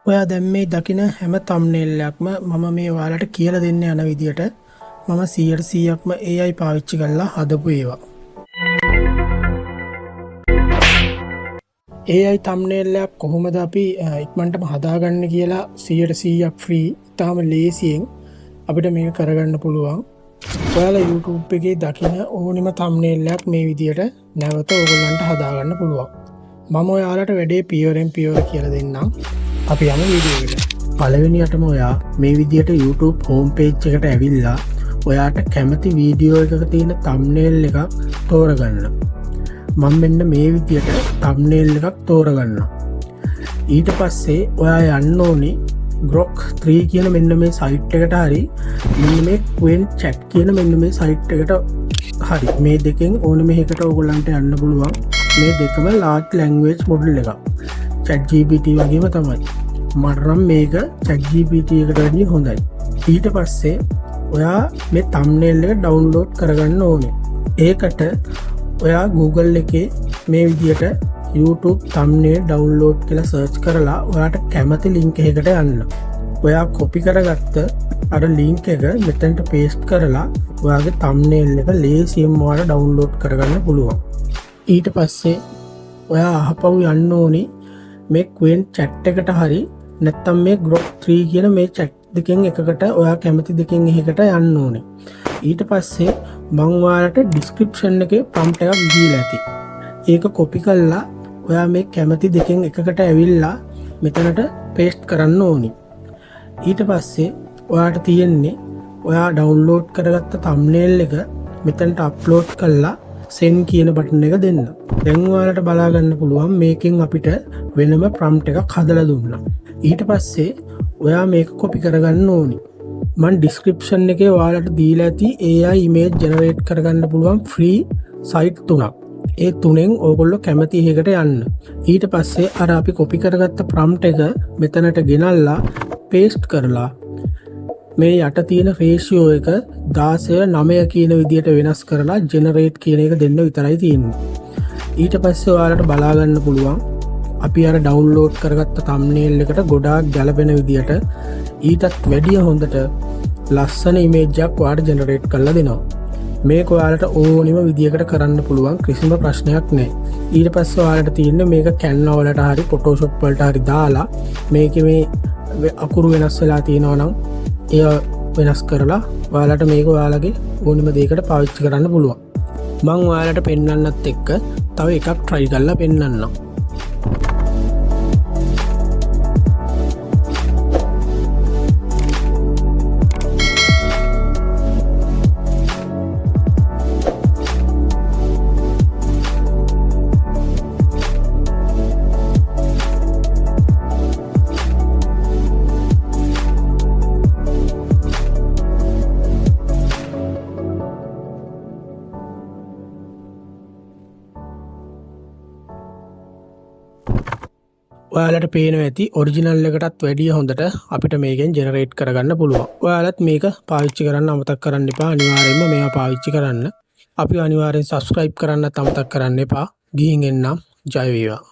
ඔයා දැන් මේ දකින හැම තම්නේල් එකක්ම මම මේ ඔයාලට කියලා දෙන්න යන විදියට මම 100%ක්ම AI පාවිච්චි කරලා හදපු ඒවා. AI තම්නේල් එකක් කොහොමද අපි ඉක්මනටම හදාගන්න කියලා 100%ක් ෆ්‍රී, ඉතාම ලේසියෙන් අපිට මේක කරගන්න පුළුවන්. ඔයාලා YouTube එකේ දකින ඕනිම තම්නේල් එකක් මේ විදියට නැවත ඔයගොල්ලන්ට හදාගන්න පුළුවන්. මම ඔයාලට වැඩේ පියවරෙන් පියවර කියලා දෙන්නම්. අපි යමු වීඩියෝ එකට. පළවෙනියටම ඔයා මේ විදියට YouTube home page එකට ඇවිල්ලා ඔයාට කැමති වීඩියෝ එකක තියෙන තම්නේල් එකක් තෝරගන්න. මම මෙන්න මේ විදියට තම්නේල් එකක් තෝරගන්නවා. ඊට පස්සේ ඔයා යන්න ඕනේ Grok 3 කියන මෙන්න මේ සයිට් එකට හරි මෙන්න මේ Qwen Chat කියන මෙන්න මේ සයිට් එකට හරි, මේ දෙකෙන් ඕනම එකකට ඔයගොල්ලන්ට යන්න පුළුවන්. මේ දෙකම large language model එකක්. ChatGPT වගේම තමයි. මට නම් මේක ChatGPT එකට වැඩිය හොඳයි. ඊට පස්සේ ඔයා මේ තම්නේල් එක ඩවුන්ලෝඩ් කරගන්න ඕනේ. ඒකට ඔයා Google එකේ මේ විදියට YouTube thumbnail download කියලා සර්ච් කරලා ඔයාට කැමති ලින්ක් එකකට යන්න. ඔයා කොපි කරගත්ත අර ලින්ක් එක මෙතනට පේස්ට් කරලා ඔයාගේ තම්නේල් එක ලේසියෙන්ම ඔයාට ඩවුන්ලෝඩ් කරගන්න පුළුවන්. ඊට පස්සේ ඔයා අහපව් යන්න ඕනේ මේ Qwen Chat එකට හරි නැත්තම් මේ Grok 3 කියන මේ chat දෙකෙන් එකකට, ඔයා කැමති දෙකෙන් එකකට යන්න ඕනේ. ඊට පස්සේ මං ඔයාලට ඩිස්ක්‍රිප්ෂන් එකේ ප්‍රොම්ප්ට් එකක් දීලා ඇති. ඒක කොපි කරලා ඔයා මේ කැමති දෙකෙන් එකකට ඇවිල්ලා මෙතනට පේස්ට් කරන්න ඕනි. ඊට පස්සේ ඔයාට තියෙන්නේ ඔයා ඩවුන්ලෝඩ් කරගත්ත තම්නේල් එක මෙතනට අප්ලෝඩ් කරලා සෙන්ඩ් කියන බටන් එක දෙන්න. දැන් ඔයාලට බලා ගන්න පුළුවන් මේකෙන් අපිට වෙනම ප්‍රොම්ප්ට් එකක් හදලා දුන්නා. ඊට පස්සේ ඔයා මේක කොපි කරගන්න ඕනි. මං ඩිස්ක්‍රිප්ෂන් එකේ ඔයාලට දීලා ඇති AI image generate කරගන්න පුළුවන් ෆ්‍රී සයිට් තුනක්. ඒ තුනෙන් ඕගොල්ලෝ කැමති එකකට යන්න. ඊට පස්සේ අර අපි කොපි කරගත්ත ප්‍රොම්ප්ට් එක මෙතනට ගෙනල්ලා පේස්ට් කරලා මේ යට තියෙන රේෂියෝ එක 16:9 කියන විදියට වෙනස් කරලා ජෙනරේට් කියන එක දෙන්න විතරයි තියෙන්නේ. ඊට පස්සේ ඔයාලට බලා ගන්න පුළුවන් අපි අර ඩවුන්ලෝඩ් කරගත්ත තම්නේල් එකට ගොඩාක් ගැලපෙන විදියට ඊටත් වැඩිය හොඳට ලස්සන ඉමේජ් එකක් ඔයාලට ජෙනරේට් කරලා දෙනවා. මේක ඔයාලට ඕනිම විදියකට කරන්න පුළුවන්, කිසිම ප්‍රශ්නයක් නෑ. ඊට පස්සේ ඔයාලට තියෙන්නේ මේක Canva වලට හරි Photoshop වලට හරි දාලා මේකේ මේ අකුරු වෙනස් වෙලා තියෙනවා නම් එය වෙනස් කරලා ඔයාලට මේක ඔයාලගේ ඕනිම දෙයකට පාවිච්චි කරන්න පුළුවන්. මං ඔයාලට පෙන්වන්නත් එක්ක තව එකක් try කරලා පෙන්වන්නම්. ඔයාලට පේනවා ඇති ඔරිජිනල් එකටත් වැඩිය හොඳට අපිට මේකෙන් ජෙනරේට් කරගන්න පුළුවන්. ඔයාලත් මේක පාවිච්චි කරන්න අමතක කරන්න එපා. අනිවාර්යයෙන්ම මේවා පාවිච්චි කරන්න. අපි අනිවාර්යෙන් සබ්ස්ක්‍රයිබ් කරන්නත් අමතක කරන්න එපා. ගිහින් එන්නම්. ජය වේවා.